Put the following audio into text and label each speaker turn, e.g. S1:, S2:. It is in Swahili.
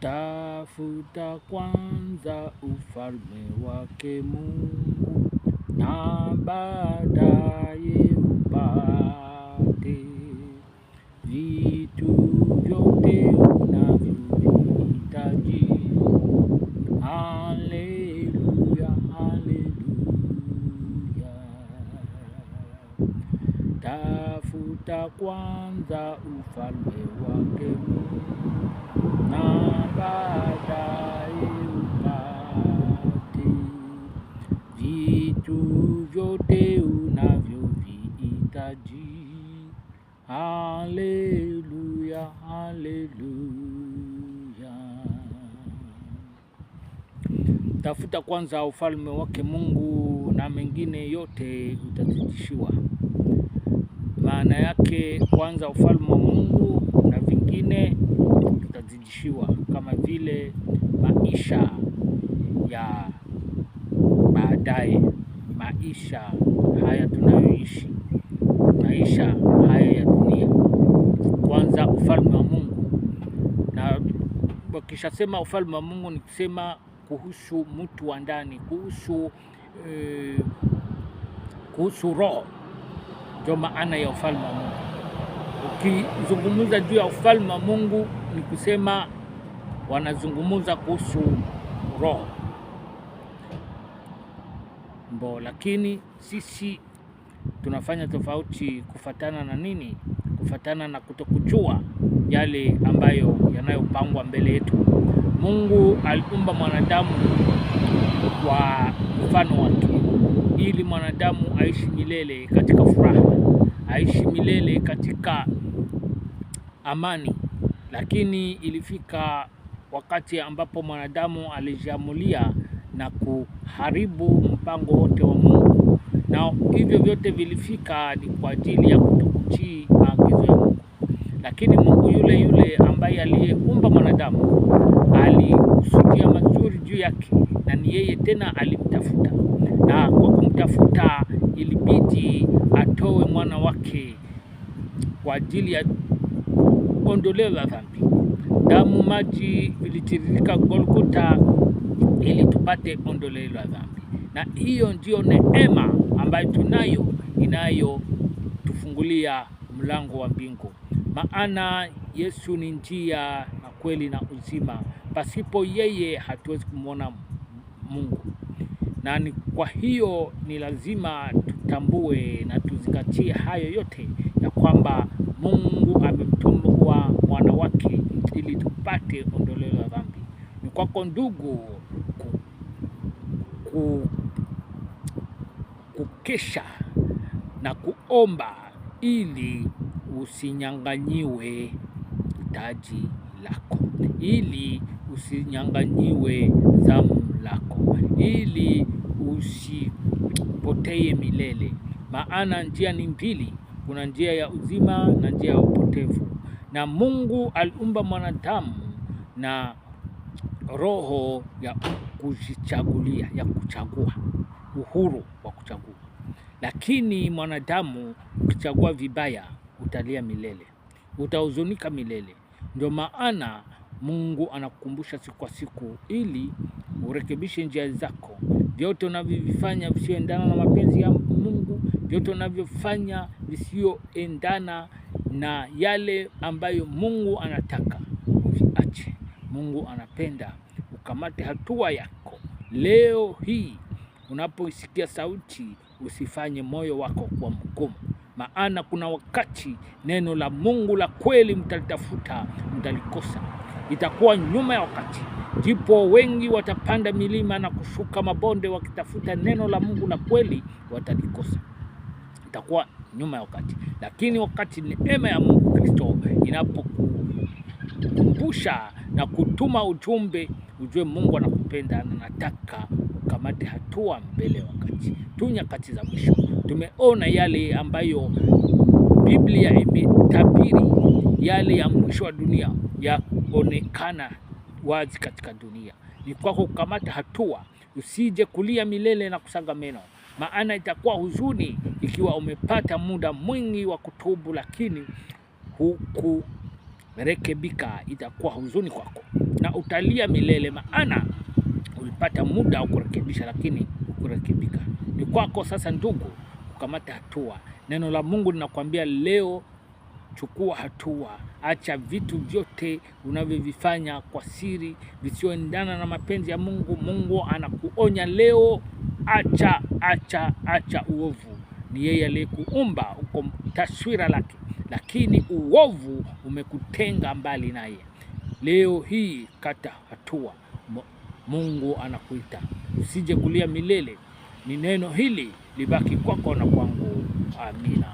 S1: Tafuta kwanza ufalme wake Mungu, na baadaye upate vitu vyote unavyohitaji. Haleluya, haleluya. Tafuta kwanza ufalme wake Mungu, na baadaye upate vitu vyote unavyohitaji. Haleluya, haleluya. Tafuta kwanza ufalme wake Mungu na mengine yote utazidishiwa. Maana yake kwanza ufalme wa Mungu na vingine tutazidishiwa, kama vile maisha ya baadaye, maisha haya tunayoishi, maisha haya ya dunia. Kwanza ufalme wa Mungu, na wakishasema ufalme wa Mungu ni kusema kuhusu mtu wa ndani, kuhusu roho. Ndio maana ya ufalme wa Mungu. Ukizungumza juu ya ufalme wa Mungu ni kusema wanazungumza kuhusu roho mbo, lakini sisi tunafanya tofauti kufatana na nini? Kufatana na kutokujua yale ambayo yanayopangwa mbele yetu. Mungu aliumba mwanadamu kwa mfano wake, ili mwanadamu aishi milele katika furaha, aishi milele katika amani. Lakini ilifika wakati ambapo mwanadamu alijiamulia na kuharibu mpango wote wa Mungu, na hivyo vyote vilifika ni kwa ajili ya kutokutii maagizo ya Mungu. Lakini Mungu yule yule ambaye aliyeumba mwanadamu alikusudia mazuri juu yake, na ni yeye tena alimtafuta, na kwa kumtafuta ilibidi atoe mwana wake kwa ajili ya ondoleo la dhambi. Damu, maji vilitiririka Golgotha ili tupate ondoleo la dhambi, na hiyo ndiyo neema ambayo tunayo inayotufungulia mlango wa mbingu. Maana Yesu ni njia na kweli na uzima, pasipo yeye hatuwezi kumwona Mungu. Na ni kwa hiyo ni lazima tutambue na tuzingatie hayo yote, ya kwamba Mungu amemtuma mwana wake ili tupate ondoleo la dhambi. Ni kwako ndugu kukesha na kuomba ili usinyang'anyiwe taji lako, ili usinyang'anyiwe zamu lako, ili usipotee milele. Maana njia ni mbili, kuna njia ya uzima na njia ya upotevu. Na Mungu aliumba mwanadamu na roho ya kujichagulia, ya kuchagua, uhuru wa kuchagua. Lakini mwanadamu ukichagua vibaya utalia milele, utahuzunika milele. Ndio maana Mungu anakukumbusha siku kwa siku ili urekebishe njia zako. Vyote unavyovifanya visioendana na mapenzi ya Mungu, vyote unavyofanya visioendana na yale ambayo Mungu anataka uviache. Mungu anapenda ukamate hatua yako leo hii. Unapoisikia sauti, usifanye moyo wako kuwa mgumu, maana kuna wakati neno la Mungu la kweli mtalitafuta, mtalikosa. Itakuwa nyuma ya wakati, ndipo wengi watapanda milima na kushuka mabonde wakitafuta neno la Mungu la kweli, watalikosa. Itakuwa nyuma ya wakati, lakini wakati neema ya Mungu Kristo inapokukumbusha na kutuma ujumbe, ujue Mungu anakupenda na anataka ukamate hatua mbele ya wakati. Tu nyakati za mwisho tumeona yale ambayo Biblia imetabiri, yale ya mwisho wa dunia yaonekana wazi katika dunia. Ni kwako kukamata hatua, usije kulia milele na kusaga meno, maana itakuwa huzuni ikiwa umepata muda mwingi wa kutubu, lakini Rekebika, itakuwa huzuni kwako na utalia milele, maana ulipata muda wa kurekebisha, lakini hukurekebika. Ni kwako sasa, ndugu, kukamata hatua. Neno la Mungu linakwambia leo, chukua hatua, acha vitu vyote unavyovifanya kwa siri visioendana na mapenzi ya Mungu. Mungu anakuonya leo, acha, acha, acha uovu. Ni yeye aliyekuumba, uko taswira lake, lakini uovu umekutenga mbali naye. Leo hii kata hatua. Mungu anakuita, usije kulia milele. Ni neno hili libaki kwako na kwangu. Amina.